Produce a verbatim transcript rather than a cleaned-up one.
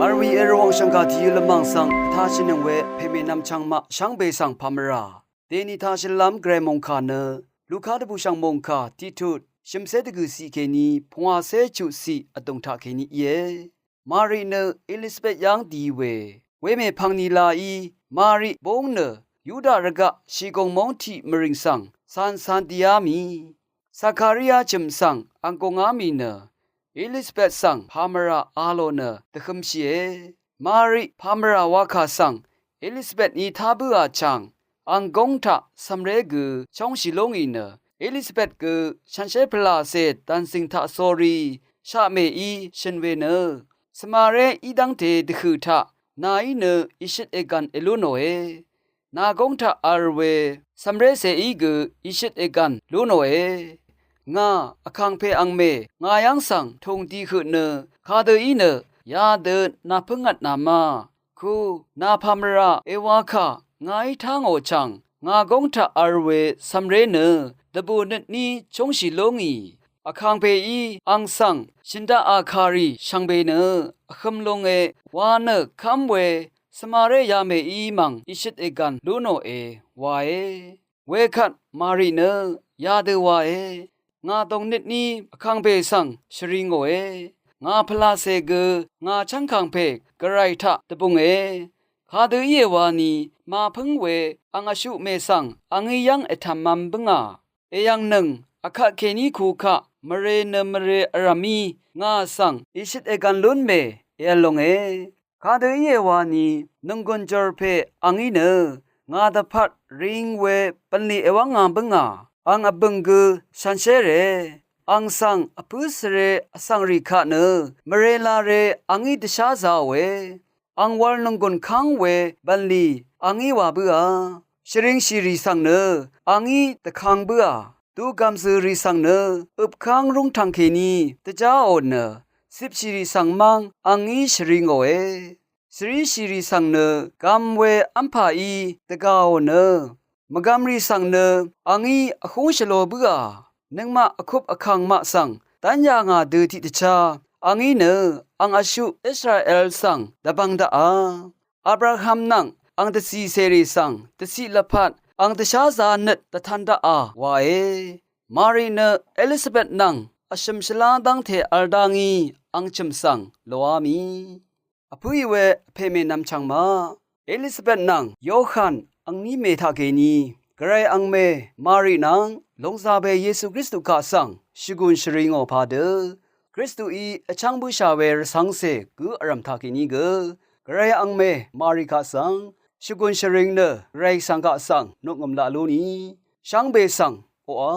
Vl we Rvwàng shv̀ngkà tìyø lvmàng svng vtashìnøng we pèmè nvmchvng maq shvngbe svng pàmvrà dèni tashìnlv́m Gvray mòngkà nø Luka dvbùshv̀ng mòngkà tiqtut shø̀mcé dvgø̀ciq kèní pungwàcé chuqciq vdùng taqkèní íe. Mari nø Elisabet yv́ng di we, wemè pv̀ng nìlaí Mari búng nø Yuda rvgaq shìgùng móng tiq mvrìng svng cancan diá mì Zakaria chø̀m svng ang gungá mì nø Elisabet svng pàmvrà a lò nø dvhømshìe. Mari pàmvrà wakà svng Elisabet ní tá bǿà chàng ang góng taq cv̀mré gø chóngshì lú ngì nø Elisabet gø shànshér pvlàcè dànzìng taq sórí shaqmèí shø̀n we nø svmaré í dv́ngte dvhø̀ taq nàí nø ìshøt ègv̀n èlú nòe. Nàgóng taq vl we cv̀mré cèí gø ìshøt ègv̀n lú nòe. Ngà vkàngpè angmè ngà yv́ng svng tùng di høq nø kadø í nø yadø nàpǿngvt nàmá ku nàpàmvrà èwakà ngàí tá ngò chàng ngàgóng taq vl we cv̀mré nø dvbù nøtní chóngshì lú ngì. Vkàngpèí ang svng shø̀n daqà kàrì shvngbe nø vhøm lunge wa nø kv́m we svmaré yamèí mv̀ng ìshøt ègv̀n lú nòe wae. Wekvt Mari nø yadø wae. Ngà dòngnøtní vkàngpè svng shvri ngòe. Ngà pvlàcè gø ngà chv́ngkàngpè Gvray taq dvbùnge. Kadø íe wani màpǿng we ang vshuqmè svng angí yv́ng ètv̀mv̄m bǿngà. Èyv̀ngnøng vkvtkèní ku kaq mvre nø mvre vrv̀mí ngà svng ìshøt ègv̀n lún mè èv̄l longe. Kadø íe wani nønggùn jòrpè angí nø ngà dvpvt ring we bv̀nlì èwv́ngā bǿngà. Ang vbø̀ng gø shànshérè. Ang svng vpǿ svre vsvngrì kaq nø mvre lare angí dvshá zāòe. Ang wv̄l nònggùn káng we bv̀nlì angí wa bǿà. Shvringshìrì svng nø angí dvkang bǿà. Dugv̀mzø̀rì svng nø øpkáng rúngtv̀ng kèní dvjáò nø cipshìrì svng mv́ng angí shvri ngòe. Svríshìrì svng nø gv̄m we v́mpàí dvgàò nø mvgvmrì svng nø angí vhúng shvlo bǿà. Nøngmaq vkup vkàng maq svng dv́n yà ngà dø tiqdvchá angí nø ang vshuq Israel svng dvbvng daqà. Abraham nvng ang dvcìcèrì svng dvciq lvpat ang dvsházā nøt dvtan daqà wae. Mari nø Elisabet nvng vshø̀m shvlá dv́ngte v̄l dá ngí ang chø̀m svng loá mì. Vpǿì we vpèmè nvmchv̀ng maq Elisabet nvng Yohan angní mè taqkèní Gvray angmè Mari nvng lungzàbe Yesu Kristu kaq svng shvgùn shvri ngò padø Kristuí vchv́ng bǿshà we rvcv̄ngcè gǿ vrv̀m taqkèní gø Gvray angmè Mari kaq svng shvgùn shvring nø Gvray svng kaq svng nukngø̀m laq lú ni shvngbe svng oqà.